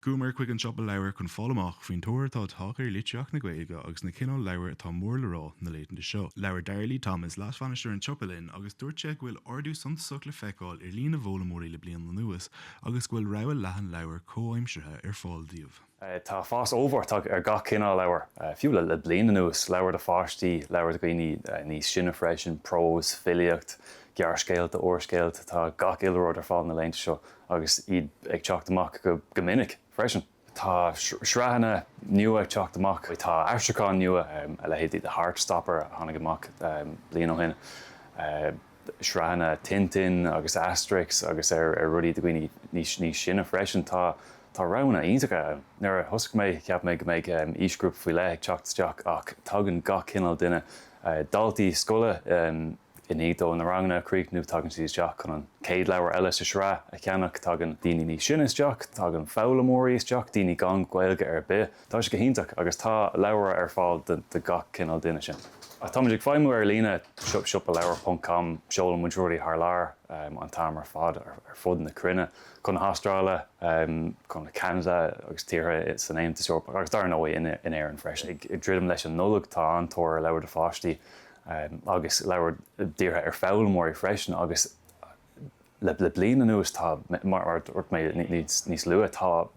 Chuamar chuig an siopa leabhar chun fáil amach faoin tóir atá tagtha ar litríocht na Gaeilge agus na cineál leabhar atá mór le rá na laethanta seo. Labhair Daralee Thomas, leasbhainisteoir an tsiopa linn agus dúirt sé go bhfuil ardú suntasach le feiceáil ar líon na bhfoghlaimeoirí le bliain anuas agus go bhfuil rogha leathan leabhar comhaimseartha ar fáil díobh. Tá fás ollmhór tagtha ar gach cineál leabhar, fiú le bliain anuas, leabhair do pháistí, leabhair do dhaoine níos sine freisin, prós, filíocht, gearrscéalta, úrscéalta, tá gach uile rud ar fáil na laethanta seo agus iad ag teacht amach go minic freisin. Tá sraitheanna nua ag teacht amach, tá aistriúcháin nua, a leithéidí The Heartstopper a tháinig amach bliain ó shin, sraitheanna Tintin agus Asterix agus ar rudaí do dhaoine níos sine freisin. Tá roghanna iontacha ann. Nuair a thosaigh mé, cheap mé go mbeadh aoisghrúpa faoi leith ag teacht isteach ach tagann gach cineál duine, daltaí scoile, I ndiaidh dóibh na ranganna a chríochnú, tagann siad isteach chun an chéad leabhar eile sa sraith a cheannach. Tagann daoine níos sine isteach, tagann foghlaimeoirí isteach, daoine gan Gaeilge ar bith. Tá sé go hiontach agus tá leabhra ar fáil do gach cineál duine sin. Táimid ag feidhmiú ar líne, siopaleabhar ponc com, seolann muid rudaí thar lear an t-am ar fad, ar fud na cruinne, chun na hAstráile, chun Ceanada agus tíortha san Aontas Eorpach agus dar ndóigh in Éirinn freisin. Ag druidim leis an Nollaig, tá an-tóir ar leabhair do pháistí. agus leabhair dírithe ar foghlaimeoirí freisin agus le bliain anuas tá, mar a dúirt mé níos luaithe, tá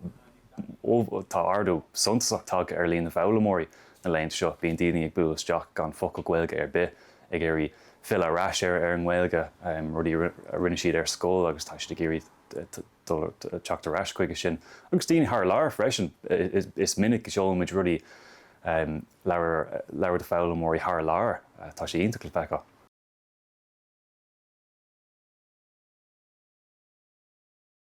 tá ardú suntasach tagtha ar líon na bhfoghlaimeoirí na laethanta seo. Bíonn daoine ag bualadh isteach gan focal Gaeilge ar bith, ag iarraidh filleadh ar ais ar an nGaeilge, rudaí a rinne siad ar scoil agus tá siad ag iarraidh dul teacht ar ais chuige sin. Agus daoine thar lear freisin, is minic go seolaimid rudaí, leabhair do foghlaimeoirí thar lear, tá sé iontach le feiceáil.